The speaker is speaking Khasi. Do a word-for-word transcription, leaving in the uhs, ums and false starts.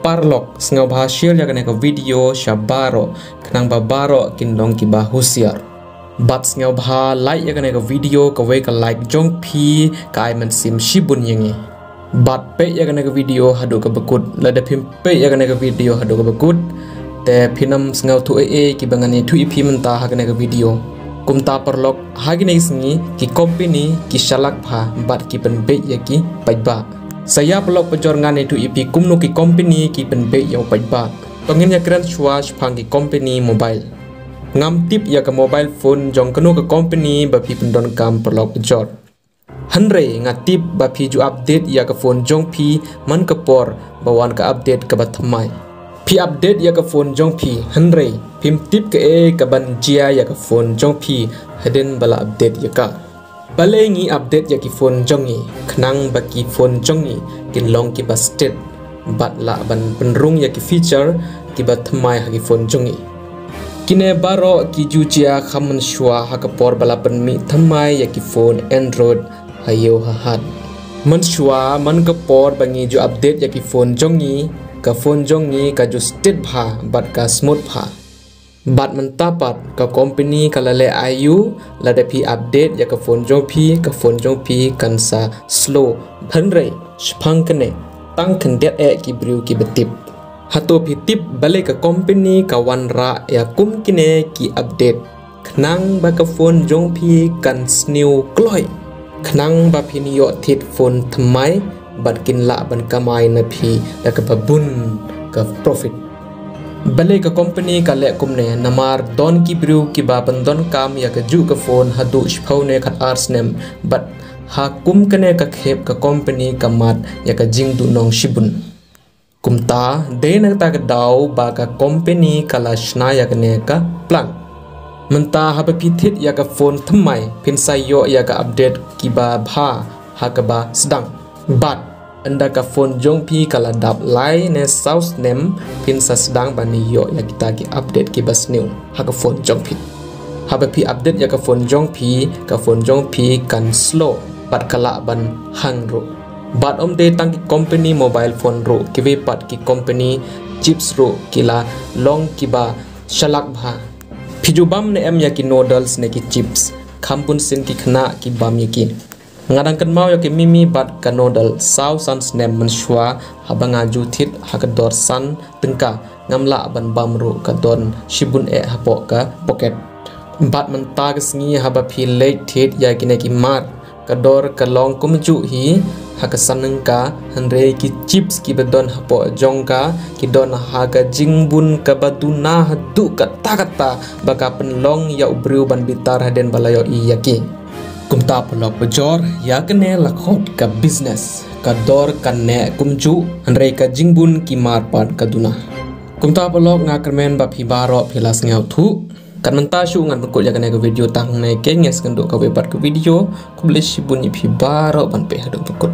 Paralok, sngewbha share ïa kane ka video sha baroh, khnang ba baroh kin long kiba husiar. Bad sngewbha like ïa kane ka video, kawei ka like jong phi ka ai mynsiem shibun ïa ngi. Bad peit ïa kane ka video haduh kaba kut, lada phim peit ïa kane ka video haduh kaba kut, te phin ym sngewthuh ei ei kiba ngan ïathuh ïa phi mynta ha kane ka video. Kumta paralok, ha kine ki sngi ki company ki shalak bha bad ki pynbeit ïa ki paidbah. Sa ïa paralok pajor ngan ïathuh ïa phi kumno ki company ki pynbeit ïa u paidbah. To ngin ïakren shuwa shaphang ki company mobile. Ngam tip ïa ka mobile phone jong kano ka company ba phi pyndonkam paralok pajor. Hynrei nga tip ba phi ju update ïa ka phone jong phi man ka por ba wan ka update kaba thymmai. Phi update ïa ka phone jong phi, hynrei phim tip kaei kaban jia ïa ka phone jong phi hadien ba la update ïa ka. Balei ngi update ïa ki phone jong ngi? Khnang ba ki phone jong ngi kin long kiba stet bad lah ban pynrung ïa ki feature kiba thymmai ha ki phone jong ngi. Kine baroh ki ju jia kham mynshuwa ha ka por ba la pynmih thymmai ïa ki phone Android ha ïew ha hat. Mynshuwa man ka por ba ngi ju update ïa ki phone jong ngi, ka phone jong ngi ka ju stet bha bad ka smooth bha. Bad mynta pat ka company ka la leh aiu, lada phi update ïa ka phone jong phi, ka phone jong phi kan sa slow. Hynrei shaphang kane tang khyndiat eh ki briew kiba tip. Hato phi tip balei ka company ka wanrah ïa kum kine ki update? Khnang ba ka phone jong phi kan sniew kloi, khnang ba phin ïoh thied phone thymmai bad kin lah ban kamai na phi da kaba bun ka profit. Balei ka company ka leh kumne? Namar don ki briew kiba pyndonkam ïa kajuh ka phone haduh shiphew ne khatar snem, bad ha kum kane ka khep ka company ka mad ïa ka jingduhnong shibun. Kumta dei na kata ka daw ba ka company ka la shna ïa kane ka plan. Mynta haba phi thied ïa ka phone thymmai, phin sa ïoh ïa ka update kiba bha ha kaba sdang. Bad ynda ka phone jong phi ka la dap lai ne saw snem, phin sa sdang ban ïoh ïa kita ki update kiba sniew ha ka phone jong phi. Haba phi update ïa ka phone jong phi, ka phone jong phi kan slow bad ka lah ban hang ruh. Bad ym dei tang ki company mobile phone ruh, kiwei pat ki company chips ruh ki la long kiba shalak bha. Phi ju bam ne em ïa ki noodles ne ki chips? Kham bun sien ki khynnah ki bam ïa ki. Nga dang kynmaw ïa ki Mimi bad ka noodle saw san snem mynshuwa, haba nga ju thied ha ka dor san tyngka, ngam lah ban bam ruh, ka don shibun eh hapoh ka pocket. Bad mynta ka sngi haba phi leit thied ïa kine ki mar, ka dor ka long kumjuh hi ha ka san tyngka, hynrei ki chips kiba don hapoh jong ka ki don ha ka jingbun kaba duna haduh katta katta ba ka pynlong ïa u briew ban bitar hadien ba la ïohi ïa ki. Kumta paralok pajor, ïa kane la khot ka business. Ka dor ka neh kumjuh, hynrei ka jingbun ki mar pat ka duna. Kumta paralok, nga kyrmen ba phi baroh phi la sngewthuh. Katba mynta shuh ngan pynkut ïa kane ka video tang hangne, ngin sa ïakynduh kawei pat ka video. Khublei shibun ïa phi baroh ban peit haduh ba kut.